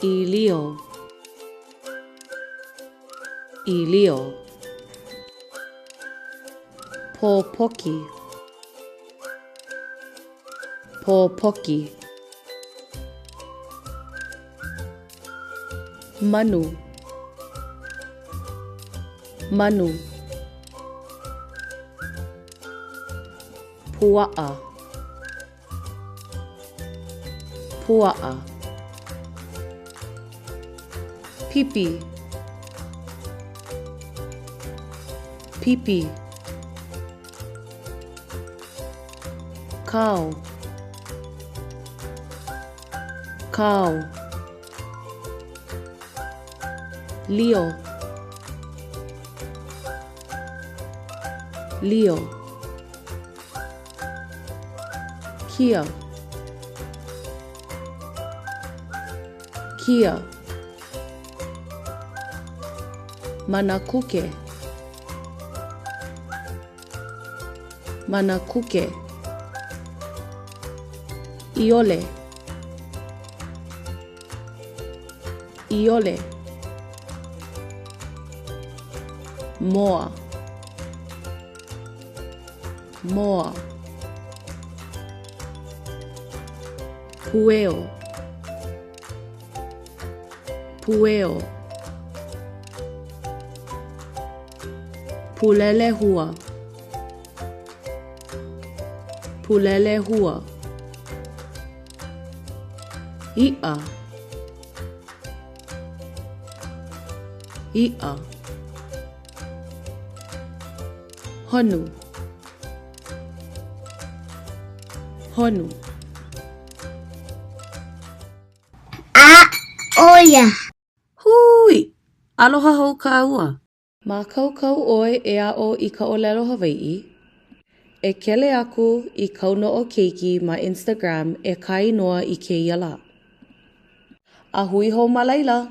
ʻĪlio ʻĪlio Pōpoki Pōpoki Manu Manu Puaʻa Puaʻa Pipi Pipi Kao Kao Lio Lio Kia Kia Manakuke Manakuke ʻIole ʻIole Moa Moa Pueo Pueo Pulelehua Pulelehua Iʻa Iʻa Honu Honu A, ʻo ia. Hui! Aloha hou kāua! Mākaukau ʻoe e aʻo i ka ʻōlelo Hawaiʻi? E kele aku i Kaunoʻo Keiki ma Instagram e kāinoa i kēia lā. A hui hou ma laila!